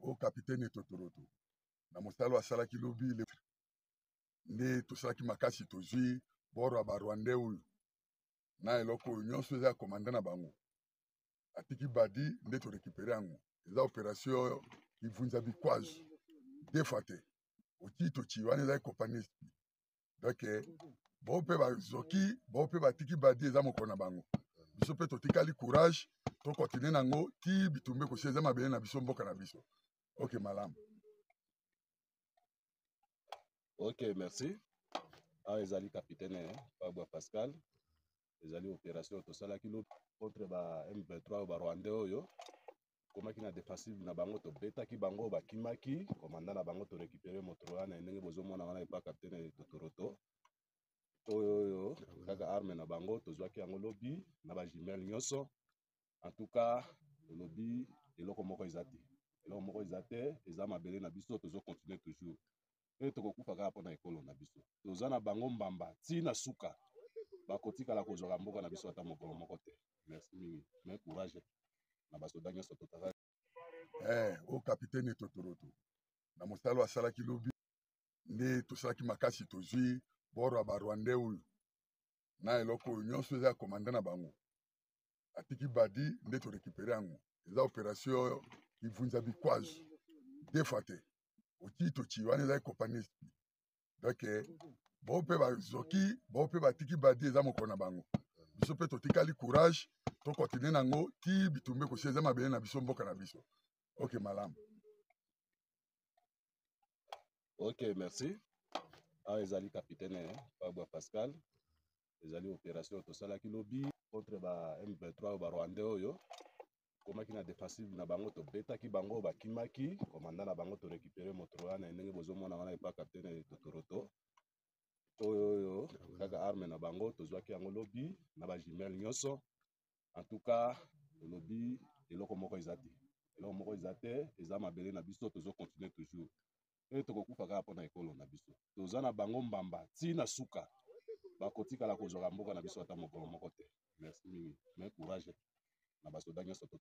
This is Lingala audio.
O capitaine Totoroto na mosala oyo asalaki lobi nde tosalaki makasi, tozwi boro ya barwandais oyo na eloko oyo nyonso eza ya komanda na bango, atiki badi nde torécupere yango. Eza opération kivunza bikwazu deux fois te, oti toci wana ezali kopani. Donc bao mpe bazoki, bao mpe batiki badi, eza mokolo na bango. Biso mpe totikali courage, tokontinue nango ti bitumba ekosi. Eza mabele na biso, mboka na biso. Ok, malamu. Ok, merci. Awa ezali capitaine Pabwa Pascal. Ezali opération tosalaki lobi contre ba M23 oyo barwandais oyo komaki na défensive na bango. Tobetaki bango, bakimaki. Komanda na bango, torécupere moto wana ndenge bozomona wana epa capitaine Totoroto. Oyo kaka arme na bango, tozwaki yango lobi na bajumelle nyonso. En tout cas, tolobi eloko moko eza te, eloko moko eza te. Eza mabele na biso, tozocontinue toujours mpe tokokufa kaka mpona ekolo na biso. Toza na bango mbamba ntina suka, bakotikala kozwaka mboka na biso ata mokolo moko te. Merci mingi, mais courage na basoda nyonso totaka. O capitaine Totoroto na mosala oyo asalaki lobi nde tosalaki makasi, tozwi boro ya barwandais oyo na eloko oyo nyonso eza ya komanda na bango, atiki badi nde torécupere yango. Eza opération kivunza bikwazu deux fois te, oti toci wana ezali kopani. Donc bao mpe bazoki, bao mpe batiki badi, eza mokolo na bango. Biso mpe totikali courage, tokontinue nango ti bitumba ekosi. Eza mabele na biso, mboka na biso. Ok, malamu. Ok, merci. Awa ezali capitaine Pabwa Pascal. Ezali opération tosalaki lobi contre ba M23 oyo barwandais oyo komaki na défensive na bango. Tobetaki bango, bakimaki. Komanda na bango, torécupere moto wana ndenge bozomona wana epa capitaine Totoroto. Oyo kaka arme na bango, tozwaki yango lobi na bajumelle nyonso. En tout cas, tolobi eloko moko eza te, eloko moko eza te. Eza mabele na biso, tozocontinue toujours mpe tokokufa kaka mpona ekolo na biso. Toza na bango mbamba ntina suka, bakotikala kozwaka mboka na biso ata mokolo moko te. Merci mingi, mais courage na basoda nyonso.